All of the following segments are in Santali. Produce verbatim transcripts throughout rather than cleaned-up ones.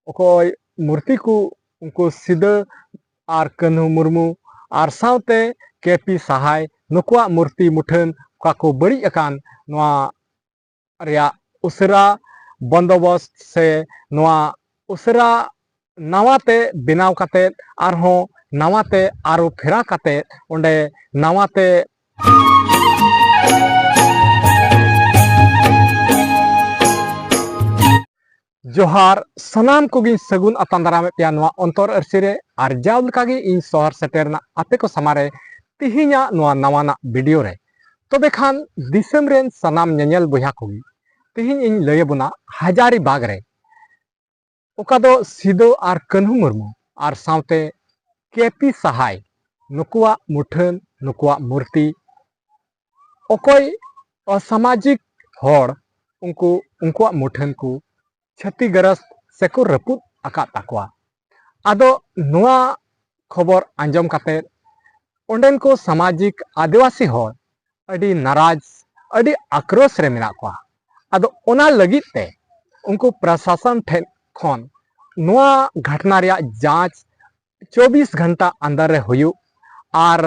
ᱚᱠᱚᱭ ᱢᱩᱨᱛᱤ ᱠᱚ, ᱩᱱᱠᱩ ᱥᱤᱫᱟᱹ ᱟᱨ ᱠᱟᱹᱱᱦᱩ ᱢᱩᱨᱢᱩ ᱟᱨ ᱥᱟᱶᱛᱮ ᱠᱮ ᱯᱤ ᱥᱟᱦᱟᱭ, ᱱᱩᱠᱩᱣᱟᱜ ᱢᱩᱨᱛᱤ ᱢᱩᱴᱷᱟᱹᱱ ᱚᱠᱟ ᱠᱚ ᱵᱟᱹᱲᱤᱡ ᱟᱠᱟᱱ, ᱱᱚᱣᱟ ᱨᱮᱭᱟᱜ ᱩᱥᱟᱹᱨᱟ ᱵᱚᱱᱫᱳᱵᱚᱥᱛ ᱥᱮ ᱱᱚᱣᱟ ᱩᱥᱟᱹᱨᱟ ᱱᱟᱣᱟ ᱛᱮ ᱵᱮᱱᱟᱣ ᱠᱟᱛᱮ ᱟᱨᱦᱚᱸ ᱱᱟᱣᱟ ᱛᱮ ᱟᱹᱨᱩ ᱯᱷᱮᱨᱟ ᱠᱟᱛᱮ ᱚᱸᱰᱮ ᱱᱟᱣᱟ ᱛᱮ ᱡᱚᱦᱟᱨ, ᱥᱟᱱᱟᱢ ᱠᱚᱜᱮᱧ ᱥᱟᱹᱜᱩᱱ ᱟᱛᱟᱝ ᱫᱟᱨᱟᱢᱮᱫ ᱯᱮᱭᱟ ᱱᱚᱣᱟ ᱚᱱᱛᱚᱨ ᱟᱹᱨᱥᱤ ᱨᱮ᱾ ᱟᱨ ᱡᱟᱣ ᱞᱮᱠᱟᱜᱮ ᱤᱧ ᱥᱚᱦᱚᱨ ᱥᱮᱴᱮᱨ ᱨᱮᱱᱟᱜ ᱟᱯᱮ ᱠᱚ ᱥᱟᱢᱟᱝ ᱨᱮ ᱛᱮᱦᱮᱧᱟᱜ ᱱᱚᱣᱟ ᱱᱟᱣᱟᱱᱟᱜ ᱵᱷᱤᱰᱤᱭᱳ ᱨᱮ᱾ ᱛᱚᱵᱮ ᱠᱷᱟᱱ ᱫᱤᱥᱚᱢ ᱨᱮᱱ ᱥᱟᱱᱟᱢ ᱧᱮᱧᱮᱞ ᱵᱚᱭᱦᱟ ᱠᱚᱜᱮ, ᱛᱮᱦᱮᱧ ᱤᱧ ᱞᱟᱹᱭ ᱟᱵᱚᱱᱟ ᱦᱟᱡᱟᱨᱤ ᱵᱟᱜᱽ ᱨᱮ, ᱚᱠᱟ ᱫᱚ ᱥᱤᱫᱟᱹ ᱟᱨ ᱠᱟᱹᱱᱦᱩ ᱢᱩᱨᱢᱩ ᱟᱨ ᱥᱟᱶᱛᱮ ᱠᱮ ᱯᱤ ᱥᱟᱦᱟᱭ, ᱱᱩᱠᱩᱣᱟᱜ ᱢᱩᱴᱷᱟᱹᱱ, ᱱᱩᱠᱩᱣᱟᱜ ᱢᱩᱨᱛᱤ, ᱚᱠᱚᱭ ᱚᱥᱟᱢᱟᱡᱤᱠ ᱦᱚᱲ, ᱩᱱᱠᱩ, ᱩᱱᱠᱩᱣᱟᱜ ᱢᱩᱴᱷᱟᱹᱱ ᱠᱚ ᱪᱷᱟᱹᱛᱤᱜᱨᱚᱥᱛ ᱥᱮᱠᱚ ᱨᱟᱹᱯᱩᱫ ᱟᱠᱟᱫ ᱛᱟᱠᱚᱣᱟ᱾ ᱟᱫᱚ ᱱᱚᱣᱟ ᱠᱷᱚᱵᱚᱨ ᱟᱸᱡᱚᱢ ᱠᱟᱛᱮ ᱚᱸᱰᱮᱱ ᱠᱚ ᱥᱟᱢᱟᱡᱤᱠ ᱟᱹᱫᱤᱵᱟᱹᱥᱤ ᱦᱚᱲ ᱟᱹᱰᱤ ᱱᱟᱨᱟᱡᱽ, ᱟᱹᱰᱤ ᱟᱠᱨᱳᱥ ᱨᱮ ᱢᱮᱱᱟᱜ ᱠᱚᱣᱟ᱾ ᱟᱫᱚ ᱚᱱᱟ ᱞᱟᱹᱜᱤᱫ ᱛᱮ ᱩᱱᱠᱩ ᱯᱨᱚᱥᱟᱥᱚᱱ ᱴᱷᱮᱱ ᱠᱷᱚᱱ ᱱᱚᱣᱟ ᱜᱷᱚᱴᱱᱟ ᱨᱮᱭᱟᱜ ᱡᱟᱸᱪ ᱪᱚᱵᱵᱤᱥ ᱜᱷᱚᱱᱴᱟ ᱟᱱᱫᱟᱨ ᱨᱮ ᱦᱩᱭᱩᱜ ᱟᱨ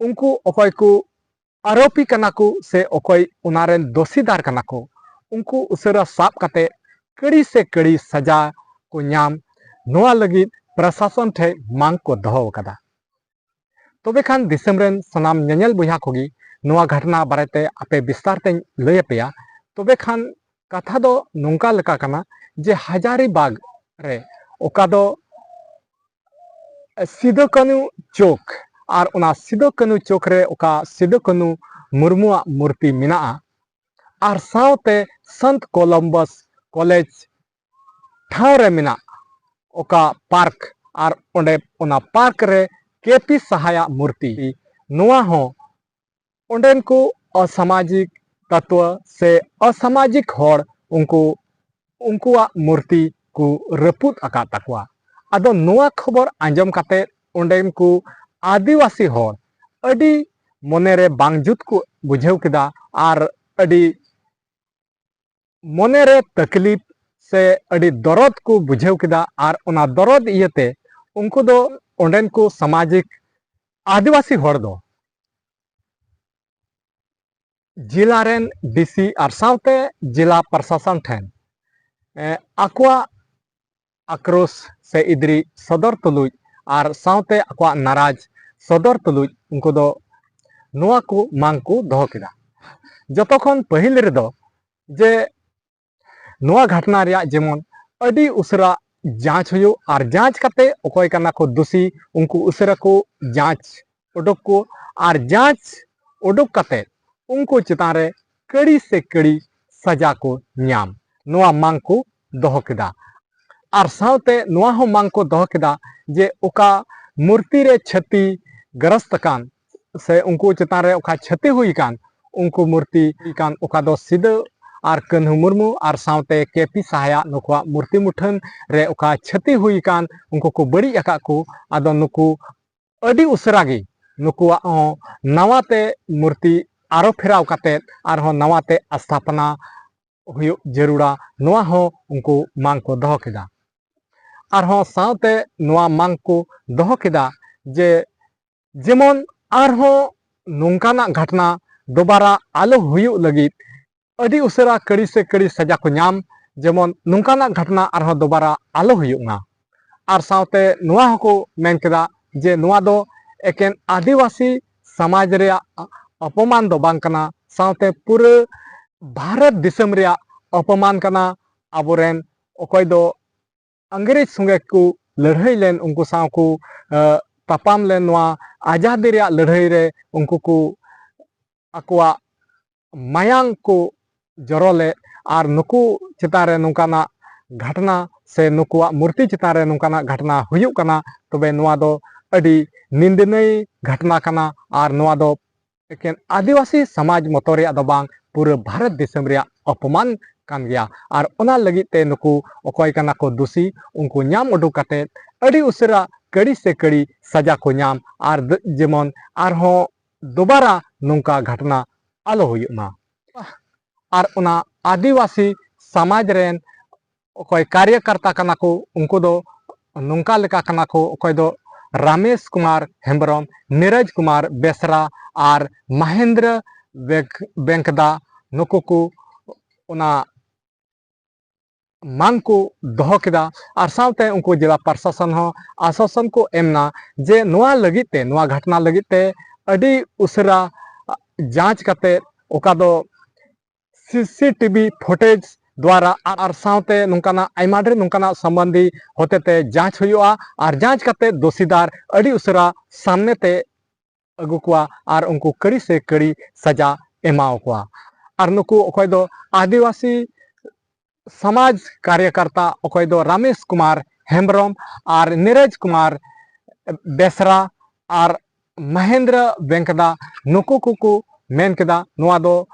ᱩᱱᱠᱩ ᱚᱠᱚᱭ ᱠᱚ ᱟᱨᱳᱯᱤ ᱠᱟᱱᱟ ᱠᱚ ᱥᱮ ᱚᱠᱚᱭ ᱚᱱᱟ ᱨᱮᱱ ᱫᱳᱥᱤᱫᱟᱨ ᱠᱟᱱᱟ ᱠᱚ, ᱩᱱᱠᱩ ᱩᱥᱟᱹᱨᱟ ᱥᱟᱵ ᱠᱟᱛᱮ ᱠᱟᱹᱲᱤ ᱥᱮ ᱠᱟᱹᱲᱤ ᱥᱟᱡᱟ ᱠᱚ ᱧᱟᱢ, ᱱᱚᱣᱟ ᱞᱟᱹᱜᱤᱫ ᱯᱨᱚᱥᱟᱥᱚᱱ ᱴᱷᱮᱱ ᱢᱟᱝ ᱠᱚ ᱫᱚᱦᱚ ᱟᱠᱟᱫᱟ᱾ ᱛᱚᱵᱮ ᱠᱷᱟᱱ ᱫᱤᱥᱚᱢ ᱨᱮᱱ ᱥᱟᱱᱟᱢ ᱧᱮᱧᱮᱞ ᱵᱚᱭᱦᱟ ᱠᱚᱜᱮ ᱱᱚᱣᱟ ᱜᱷᱚᱴᱱᱟ ᱵᱟᱨᱮᱛᱮ ᱟᱯᱮ ᱵᱤᱥᱛᱟᱨ ᱛᱮᱧ ᱞᱟᱹᱭ ᱟᱯᱮᱭᱟ᱾ ᱛᱚᱵᱮ ᱠᱷᱟᱱ ᱠᱟᱛᱷᱟ ᱫᱚ ᱱᱚᱝᱠᱟ ᱞᱮᱠᱟ ᱠᱟᱱᱟ ᱡᱮ ᱦᱟᱡᱟᱨᱤᱵᱟᱜᱽ ᱨᱮ ᱚᱠᱟ ᱫᱚ ᱥᱤᱫᱩ ᱠᱟᱹᱱᱩ ᱪᱚᱠ, ᱟᱨ ᱚᱱᱟ ᱥᱤᱫᱩ ᱠᱟᱹᱱᱩ ᱪᱚᱠ ᱨᱮ ᱚᱠᱟ ᱥᱤᱫᱩ ᱠᱟᱹᱱᱩ ᱢᱩᱨᱢᱩᱣᱟᱜ ᱢᱩᱨᱛᱤ ᱢᱮᱱᱟᱜᱼᱟ, ᱟᱨ ᱥᱟᱶᱛᱮ ᱥᱟᱱᱛ ᱠᱚᱞᱚᱢᱵᱚᱥ ᱠᱚᱞᱮᱡᱽ ᱴᱷᱟᱶ ᱨᱮ ᱢᱮᱱᱟᱜ ᱚᱠᱟ ᱯᱟᱨᱠ, ᱟᱨ ᱚᱸᱰᱮ ᱚᱱᱟ ᱯᱟᱨᱠ ᱨᱮ ᱠᱮ ᱯᱤ ᱥᱟᱦᱟᱭᱟᱜ ᱢᱩᱨᱛᱤ, ᱱᱚᱣᱟ ᱦᱚᱸ ᱚᱸᱰᱮᱱ ᱠᱚ ᱚᱥᱟᱢᱟᱡᱤᱠ ᱛᱚᱛᱣᱚ ᱥᱮ ᱚᱥᱟᱢᱟᱡᱤᱠ ᱦᱚᱲ, ᱩᱱᱠᱩ, ᱩᱱᱠᱩᱣᱟᱜ ᱢᱩᱨᱛᱤ ᱠᱚ ᱨᱟᱹᱯᱩᱫ ᱟᱠᱟᱫ ᱛᱟᱠᱚᱣᱟ᱾ ᱟᱫᱚ ᱱᱚᱣᱟ ᱠᱷᱚᱵᱚᱨ ᱟᱸᱡᱚᱢ ᱠᱟᱛᱮ ᱚᱸᱰᱮᱱ ᱠᱚ ᱟᱹᱫᱤᱵᱟᱹᱥᱤ ᱦᱚᱲ ᱟᱹᱰᱤ ᱢᱚᱱᱮᱨᱮ ᱵᱟᱝ ᱡᱩᱛ ᱠᱚ ᱵᱩᱡᱷᱟᱹᱣ ᱠᱮᱫᱟ ᱟᱨ ᱟᱹᱰᱤ ᱢᱚᱱᱮᱨᱮ ᱛᱟᱠᱞᱤᱯ ᱥᱮ ᱟᱹᱰᱤ ᱫᱚᱨᱚᱫ ᱠᱚ ᱵᱩᱡᱷᱟᱹᱣ ᱠᱮᱫᱟ᱾ ᱟᱨ ᱚᱱᱟ ᱫᱚᱨᱚᱫ ᱤᱭᱟᱹᱛᱮ ᱩᱱᱠᱩ ᱫᱚ ᱚᱸᱰᱮᱱ ᱠᱚ ᱥᱟᱢᱟᱡᱤᱠ ᱟᱹᱫᱤᱵᱟᱹᱥᱤ ᱦᱚᱲ ᱫᱚ ᱡᱮᱞᱟ ᱨᱮᱱ ᱰᱤ ᱥᱤ ᱟᱨ ᱥᱟᱶᱛᱮ ᱡᱮᱞᱟ ᱯᱨᱚᱥᱟᱥᱚᱱ ᱴᱷᱮᱱ, ᱮ, ᱟᱠᱚᱣᱟᱜ ᱟᱠᱨᱳᱥ ᱥᱮ ᱤᱫᱽᱨᱤ ᱥᱚᱫᱚᱨ ᱛᱩᱞᱩᱡ ᱟᱨ ᱥᱟᱶᱛᱮ ᱟᱠᱚᱣᱟᱜ ᱱᱟᱨᱟᱡᱽ ᱥᱚᱫᱚᱨ ᱛᱩᱞᱩᱡ ᱩᱱᱠᱩ ᱫᱚ ᱱᱚᱣᱟ ᱠᱚ ᱢᱟᱝ ᱠᱚ ᱫᱚᱦᱚ ᱠᱮᱫᱟ᱾ ᱡᱚᱛᱚ ᱠᱷᱚᱱ ᱯᱟᱹᱦᱤᱞ ᱨᱮᱫᱚ ᱡᱮ ᱱᱚᱣᱟ ᱜᱷᱟᱴᱱᱟ ᱨᱮᱭᱟᱜ ᱡᱮᱢᱚᱱ ᱟᱹᱰᱤ ᱩᱥᱟᱹᱨᱟ ᱡᱟᱸᱪ ᱦᱩᱭᱩᱜ ᱟᱨ ᱡᱟᱸᱪ ᱠᱟᱛᱮ ᱚᱠᱚᱭ ᱠᱟᱱᱟ ᱠᱚ ᱫᱳᱥᱤ ᱩᱱᱠᱩ ᱩᱥᱟᱹᱨᱟ ᱠᱚ ᱡᱟᱸᱪ ᱩᱰᱩᱠ ᱠᱚ ᱟᱨ ᱡᱟᱸᱪ ᱩᱰᱩᱠ ᱠᱟᱛᱮ ᱩᱱᱠᱩ ᱪᱮᱛᱟᱱ ᱨᱮ ᱠᱟᱹᱲᱤ ᱥᱮ ᱠᱟᱹᱲᱤ ᱥᱟᱡᱟ ᱠᱚ ᱧᱟᱢ, ᱱᱚᱣᱟ ᱢᱟᱝ ᱠᱚ ᱫᱚᱦᱚ ᱠᱮᱫᱟ᱾ ᱟᱨ ᱥᱟᱶᱛᱮ ᱱᱚᱣᱟ ᱦᱚᱸ ᱢᱟᱝ ᱠᱚ ᱫᱚᱦᱚ ᱠᱮᱫᱟ ᱡᱮ ᱚᱠᱟ ᱢᱩᱨᱛᱤ ᱨᱮ ᱪᱷᱟᱹᱛᱤ ᱜᱨᱚᱥᱛ ᱟᱠᱟᱱ ᱥᱮ ᱩᱱᱠᱩ ᱪᱮᱛᱟᱱ ᱨᱮ ᱚᱠᱟ ᱪᱷᱟᱹᱛᱤ ᱦᱩᱭ ᱟᱠᱟᱱ, ᱩᱱᱠᱩ ᱢᱩᱨᱛᱤ ᱦᱩᱭ ᱟᱠᱟᱱ ᱚᱠᱟ ᱫᱚ ᱥᱤᱫᱟᱹ ᱟᱨ ᱠᱟᱹᱱᱦᱩ ᱢᱩᱨᱢᱩ ᱟᱨ ᱥᱟᱶᱛᱮ ᱠᱮ ᱯᱤ ᱥᱟᱦᱟᱭᱟᱜ ᱱᱩᱠᱩᱣᱟᱜ ᱢᱩᱨᱛᱤ ᱢᱩᱴᱷᱟᱹᱱ ᱨᱮ ᱚᱠᱟ ᱪᱷᱟᱹᱛᱤ ᱦᱩᱭ ᱟᱠᱟᱱ, ᱩᱱᱠᱩ ᱠᱚ ᱵᱟᱹᱲᱤᱡ ᱟᱠᱟᱫ ᱠᱚ᱾ ᱟᱫᱚ ᱱᱩᱠᱩ ᱟᱹᱰᱤ ᱩᱥᱟᱹᱨᱟ ᱜᱮ ᱱᱩᱠᱩᱣᱟᱜ ᱦᱚᱸ ᱱᱟᱣᱟ ᱛᱮ ᱢᱩᱨᱛᱤ ᱟᱨᱚ ᱯᱷᱮᱨᱟᱣ ᱠᱟᱛᱮᱫ ᱟᱨᱦᱚᱸ ᱱᱟᱣᱟ ᱛᱮ ᱟᱥᱛᱷᱟᱯᱚᱱᱟ ᱦᱩᱭᱩᱜ ᱡᱟᱹᱨᱩᱲᱟ, ᱱᱚᱣᱟ ᱦᱚᱸ ᱩᱱᱠᱩ ᱢᱟᱝ ᱠᱚ ᱫᱚᱦᱚ ᱠᱮᱫᱟ᱾ ᱟᱨᱦᱚᱸ ᱥᱟᱶᱛᱮ ᱱᱚᱣᱟ ᱢᱟᱝ ᱠᱚ ᱫᱚᱦᱚ ᱠᱮᱫᱟ ᱡᱮ ᱡᱮᱢᱚᱱ ᱟᱨᱦᱚᱸ ᱱᱚᱝᱠᱟᱱᱟᱜ ᱜᱷᱟᱴᱱᱟ ᱫᱚᱵᱟᱨᱟ ᱟᱞᱚ ᱦᱩᱭᱩᱜ ᱞᱟᱹᱜᱤᱫ ᱟᱹᱰᱤ ᱩᱥᱟᱹᱨᱟ ᱠᱟᱹᱲᱤ ᱥᱮ ᱠᱟᱹᱲᱤ ᱥᱟᱡᱟ ᱠᱚ ᱧᱟᱢ, ᱡᱮᱢᱚᱱ ᱱᱚᱝᱠᱟᱱᱟᱜ ᱜᱷᱟᱴᱱᱟ ᱟᱨᱦᱚᱸ ᱫᱚᱵᱟᱨᱟ ᱟᱞᱚ ᱦᱩᱭᱩᱜ ᱢᱟ᱾ ᱟᱨ ᱥᱟᱶᱛᱮ ᱱᱚᱣᱟ ᱦᱚᱸᱠᱚ ᱢᱮᱱ ᱠᱮᱫᱟ ᱡᱮ ᱱᱚᱣᱟ ᱫᱚ ᱮᱠᱮᱱ ᱟᱹᱫᱤᱵᱟᱹᱥᱤ ᱥᱚᱢᱟᱡᱽ ᱨᱮᱭᱟᱜ ᱚᱯᱚᱢᱟᱱ ᱫᱚ ᱵᱟᱝ ᱠᱟᱱᱟ, ᱥᱟᱶᱛᱮ ᱯᱩᱨᱟᱹ ᱵᱷᱟᱨᱚᱛ ᱫᱤᱥᱚᱢ ᱨᱮᱭᱟᱜ ᱚᱯᱚᱢᱟᱱ ᱠᱟᱱᱟ᱾ ᱟᱵᱚᱨᱮᱱ ᱚᱠᱚᱭ ᱫᱚ ᱤᱝᱨᱮᱡᱽ ᱥᱚᱸᱜᱮ ᱠᱚ ᱞᱟᱹᱲᱦᱟᱹᱭ ᱞᱮᱱ, ᱩᱱᱠᱩ ᱥᱟᱶ ᱠᱚ, ᱮ, ᱛᱟᱯᱟᱢ ᱞᱮᱱ, ᱱᱚᱣᱟ ᱟᱡᱟᱫᱤ ᱨᱮᱭᱟᱜ ᱞᱟᱹᱲᱦᱟᱹᱭ ᱨᱮ ᱩᱱᱠᱩ ᱠᱚ ᱟᱠᱚᱣᱟᱜ ᱢᱟᱭᱟᱝ ᱠᱚ ᱡᱚᱨᱚ ᱞᱮᱫ, ᱟᱨ ᱱᱩᱠᱩ ᱪᱮᱛᱟᱱ ᱨᱮ ᱱᱚᱝᱠᱟᱱᱟᱜ ᱜᱷᱟᱴᱱᱟ ᱥᱮ ᱱᱩᱠᱩᱣᱟᱜ ᱢᱩᱨᱛᱤ ᱪᱮᱛᱟᱱ ᱨᱮ ᱱᱚᱝᱠᱟᱱᱟᱜ ᱜᱷᱟᱴᱱᱟ ᱦᱩᱭᱩᱜ ᱠᱟᱱᱟ, ᱛᱚᱵᱮ ᱱᱚᱣᱟ ᱫᱚ ᱟᱹᱰᱤ ᱱᱤᱱᱫᱚᱱᱤᱭ ᱜᱷᱟᱴᱱᱟ ᱠᱟᱱᱟ᱾ ᱟᱨ ᱱᱚᱣᱟ ᱫᱚ ᱮᱠᱮᱱ ᱟᱹᱫᱤᱵᱟᱹᱥᱤ ᱥᱚᱢᱟᱡᱽ ᱢᱚᱛᱚ ᱨᱮᱭᱟᱜ ᱫᱚ ᱵᱟᱝ, ᱯᱩᱨᱟᱹ ᱵᱷᱟᱨᱚᱛ ᱫᱤᱥᱚᱢ ᱨᱮᱭᱟᱜ ᱚᱯᱚᱢᱟᱱ ᱠᱟᱱ ᱜᱮᱭᱟ᱾ ᱟᱨ ᱚᱱᱟ ᱞᱟᱹᱜᱤᱫ ᱛᱮ ᱱᱩᱠᱩ ᱚᱠᱚᱭ ᱠᱟᱱᱟ ᱠᱚ ᱫᱩᱥᱤ, ᱩᱱᱠᱩ ᱧᱟᱢ ᱩᱰᱩᱠ ᱠᱟᱛᱮ ᱟᱹᱰᱤ ᱩᱥᱟᱹᱨᱟ ᱠᱟᱹᱲᱤ ᱥᱮ ᱠᱟᱹᱲᱤ ᱥᱟᱡᱟ ᱠᱚ ᱧᱟᱢ, ᱟᱨ ᱫ-, ᱡᱮᱢᱚᱱ ᱟᱨᱦᱚᱸ ᱫᱚᱵᱟᱨᱟ ᱱᱚᱝᱠᱟ ᱜᱷᱟᱴᱱᱟ ᱟᱞᱚ ᱦᱩᱭᱩᱜ ᱢᱟ᱾ ᱟᱨ ᱚᱱᱟ ᱟᱹᱫᱤᱵᱟᱹᱥᱤ ᱥᱚᱢᱟᱡᱽ ᱨᱮᱱ ᱚᱠᱚᱭ ᱠᱟᱨᱭᱚᱠᱟᱨᱛᱟ ᱠᱟᱱᱟ ᱠᱚ, ᱩᱱᱠᱩ ᱫᱚ ᱱᱚᱝᱠᱟ ᱞᱮᱠᱟ ᱠᱟᱱᱟ ᱠᱚ, ᱚᱠᱚᱭ ᱫᱚ ᱨᱟᱢᱮᱥ ᱠᱩᱢᱟᱨ ᱦᱮᱢᱵᱨᱚᱢ, ᱱᱤᱨᱚᱡᱽ ᱠᱩᱢᱟᱨ ᱵᱮᱥᱨᱟ ᱟᱨ ᱢᱚᱦᱮᱱᱫᱨᱚ ᱵᱮᱸᱠ-, ᱵᱮᱸᱠᱫᱟ, ᱱᱩᱠᱩ ᱠᱚ ᱚᱱᱟ ᱢᱟᱝ ᱠᱚ ᱫᱚᱦᱚ ᱠᱮᱫᱟ᱾ ᱟᱨ ᱥᱟᱶᱛᱮ ᱩᱱᱠᱩ ᱡᱮᱞᱟ ᱯᱨᱚᱥᱟᱥᱚᱱ ᱦᱚᱸ ᱟᱥᱣᱟᱥᱚᱱ ᱠᱚ ᱮᱢ ᱮᱱᱟ ᱡᱮ ᱱᱚᱣᱟ ᱞᱟᱹᱜᱤᱫ ᱛᱮ, ᱱᱚᱣᱟ ᱜᱷᱚᱴᱚᱱᱟ ᱞᱟᱹᱜᱤᱫ ᱛᱮ ᱟᱹᱰᱤ ᱩᱥᱟᱹᱨᱟ ᱡᱟᱸᱪ ᱠᱟᱛᱮ, ᱚᱠᱟ ᱫᱚ ᱥᱤ ᱥᱤ ᱴᱤ ᱵᱷᱤ ᱯᱷᱩᱴᱮᱡᱽ ᱫᱣᱟᱨᱟ ᱟᱨ, ᱟᱨ ᱥᱟᱶᱛᱮ ᱱᱚᱝᱠᱟᱱᱟᱜ ᱟᱭᱢᱟ ᱰᱷᱮᱨ ᱱᱚᱝᱠᱟᱱᱟᱜ ᱥᱚᱢᱵᱚᱱᱫᱷᱤ ᱦᱚᱛᱮᱛᱮ ᱡᱟᱸᱪ ᱦᱩᱭᱩᱜᱼᱟ᱾ ᱟᱨ ᱡᱟᱸᱪ ᱠᱟᱛᱮ ᱫᱳᱥᱤᱫᱟᱨ ᱟᱹᱰᱤ ᱩᱥᱟᱹᱨᱟ ᱥᱟᱢᱱᱮ ᱛᱮ ᱟᱹᱜᱩ ᱠᱚᱣᱟ ᱟᱨ ᱩᱱᱠᱩ ᱠᱟᱹᱲᱤ ᱥᱮ ᱠᱟᱹᱲᱤ ᱥᱟᱡᱟ ᱮᱢᱟᱣ ᱠᱚᱣᱟ᱾ ᱟᱨ ᱱᱩᱠᱩ ᱚᱠᱚᱭ ᱫᱚ ᱟᱹᱫᱤᱵᱟᱹᱥᱤ ᱥᱚᱢᱟᱡᱽ ᱠᱟᱨᱭᱚᱠᱟᱨᱛᱟ, ᱚᱠᱚᱭ ᱫᱚ ᱨᱟᱢᱮᱥ ᱠᱩᱢᱟᱨ ᱦᱮᱢᱵᱨᱚᱢ ᱟᱨ ᱱᱤᱨᱚᱡᱽ ᱠᱩᱢᱟᱨ ᱵᱮᱥᱨᱟ ᱟᱨ ᱢᱚᱦᱮᱱᱫᱨᱚ ᱵᱮᱸᱠᱫᱟ, ᱱᱩᱠᱩ ᱠᱚᱠᱚ ᱢᱮᱱ ᱠᱮᱫᱟ, ᱱᱚᱣᱟ ᱫᱚ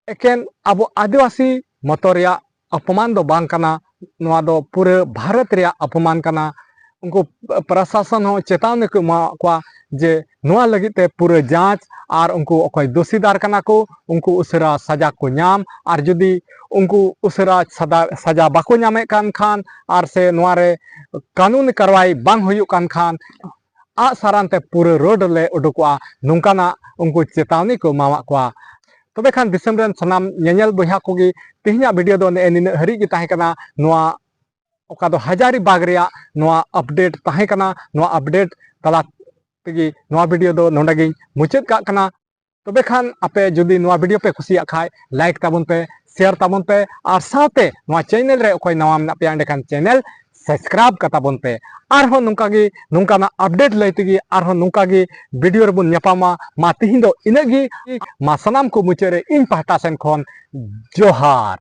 ᱮᱠᱮᱱ ᱟᱵᱚ ᱟᱹᱫᱤᱵᱟᱹᱥᱤ ᱢᱚᱛᱚ ᱨᱮᱭᱟᱜ ᱚᱯᱚᱢᱟᱱ ᱫᱚ ᱵᱟᱝ ᱠᱟᱱᱟ, ᱱᱚᱣᱟ ᱫᱚ ᱯᱩᱨᱟᱹ ᱵᱷᱟᱨᱚᱛ ᱨᱮᱭᱟᱜ ᱚᱯᱚᱢᱟᱱ ᱠᱟᱱᱟ᱾ ᱩᱱᱠᱩ ᱯᱨᱚᱥᱟᱥᱚᱱ ᱦᱚᱸ ᱪᱮᱛᱟᱣᱱᱤ ᱠᱚ ᱮᱢᱟᱣᱟᱫ ᱠᱚᱣᱟ ᱡᱮ ᱱᱚᱣᱟ ᱞᱟᱹᱜᱤᱫ ᱛᱮ ᱯᱩᱨᱟᱹ ᱡᱟᱸᱪ ᱟᱨ ᱩᱱᱠᱩ ᱚᱠᱚᱭ ᱫᱳᱥᱤᱫᱟᱨ ᱠᱟᱱᱟ ᱠᱚ, ᱩᱱᱠᱩ ᱩᱥᱟᱹᱨᱟ ᱥᱟᱡᱟ ᱠᱚ ᱧᱟᱢ, ᱟᱨ ᱡᱩᱫᱤ ᱩᱱᱠᱩ ᱩᱥᱟᱹᱨᱟ ᱥᱟᱫᱟ-, ᱥᱟᱡᱟ ᱵᱟᱠᱚ ᱧᱟᱢᱮᱫ ᱠᱟᱱ ᱠᱷᱟᱱ ᱟᱨ ᱥᱮ ᱱᱚᱣᱟ ᱨᱮ ᱠᱟᱹᱱᱩᱱᱤ ᱠᱟᱨᱣᱟᱭ ᱵᱟᱝ ᱦᱩᱭᱩᱜ ᱠᱟᱱ ᱠᱷᱟᱱ, ᱟᱜ ᱥᱟᱨᱟᱱ ᱛᱮ ᱯᱩᱨᱟᱹ ᱨᱳᱰ ᱞᱮ ᱩᱰᱩᱠᱚᱜᱼᱟ, ᱱᱚᱝᱠᱟᱱᱟᱜ ᱩᱱᱠᱩ ᱪᱮᱛᱟᱣᱱᱤ ᱠᱚ ᱮᱢᱟᱣᱟᱫ ᱠᱚᱣᱟ᱾ ᱛᱚᱵᱮ ᱠᱷᱟᱱ ᱫᱤᱥᱚᱢ ᱨᱮᱱ ᱥᱟᱱᱟᱢ ᱧᱮᱧᱮᱞ ᱵᱚᱭᱦᱟ ᱠᱚᱜᱮ, ᱛᱮᱦᱮᱧᱟᱜ ᱵᱷᱤᱰᱤᱭᱳ ᱫᱚ ᱱᱮᱜᱼᱮ ᱱᱤᱱᱟᱹᱜ ᱦᱟᱹᱨᱤᱡ ᱜᱮ ᱛᱟᱦᱮᱸ ᱠᱟᱱᱟ᱾ ᱱᱚᱣᱟ ᱚᱠᱟ ᱫᱚ ᱦᱟᱡᱟᱨᱤᱵᱟᱜᱽ ᱨᱮᱭᱟᱜ ᱱᱚᱣᱟ ᱟᱯᱰᱮᱴ ᱛᱟᱦᱮᱸ ᱠᱟᱱᱟ᱾ ᱱᱚᱣᱟ ᱟᱯᱰᱮᱴ ᱛᱟᱞᱟ ᱛᱮᱜᱮ ᱱᱚᱣᱟ ᱵᱷᱤᱰᱤᱭᱳ ᱫᱚ ᱱᱚᱰᱮ ᱜᱤᱧ ᱢᱩᱪᱟᱹᱫ ᱠᱟᱜ ᱠᱟᱱᱟ᱾ ᱛᱚᱵᱮ ᱠᱷᱟᱱ ᱟᱯᱮ ᱡᱩᱫᱤ ᱱᱚᱣᱟ ᱵᱷᱤᱰᱤᱭᱳ ᱯᱮ ᱠᱩᱥᱤᱭᱟᱜ ᱠᱷᱟᱡ, ᱞᱟᱭᱤᱠ ᱛᱟᱵᱚᱱ ᱯᱮ, ᱥᱮᱭᱟᱨ ᱛᱟᱵᱚᱱ ᱯᱮ, ᱟᱨ ᱥᱟᱶᱛᱮ ᱱᱚᱣᱟ ᱪᱮᱱᱮᱞ ᱨᱮ ᱚᱠᱚᱭ ᱱᱟᱣᱟ ᱢᱮᱱᱟᱜ ᱯᱮᱭᱟ, ᱮᱸᱰᱮᱠᱷᱟᱱ ᱪᱮᱱᱮᱞ ᱥᱟᱵᱥᱠᱨᱟᱭᱤᱵ ᱠᱟᱛᱟ ᱵᱚᱱ ᱯᱮ᱾ ᱟᱨᱦᱚᱸ ᱱᱚᱝᱠᱟ ᱜᱮ, ᱱᱚᱝᱠᱟᱱᱟᱜ ᱟᱯᱰᱮᱴ ᱞᱟᱹᱭ ᱛᱮᱜᱮ ᱟᱨᱦᱚᱸ ᱱᱚᱝᱠᱟ ᱜᱮ ᱵᱷᱤᱰᱤᱭᱳ ᱨᱮᱵᱚᱱ ᱧᱟᱯᱟᱢᱟ᱾ ᱢᱟ ᱛᱤᱦᱤᱧ ᱫᱚ ᱤᱱᱟᱹᱜ ᱜᱮ᱾ ᱢᱟ ᱥᱟᱱᱟᱢ ᱠᱚ ᱢᱩᱪᱟᱹᱫ ᱨᱮ ᱤᱧ ᱯᱟᱦᱴᱟ ᱥᱮᱱ ᱠᱷᱚᱱ ᱡᱚᱦᱟᱨ᱾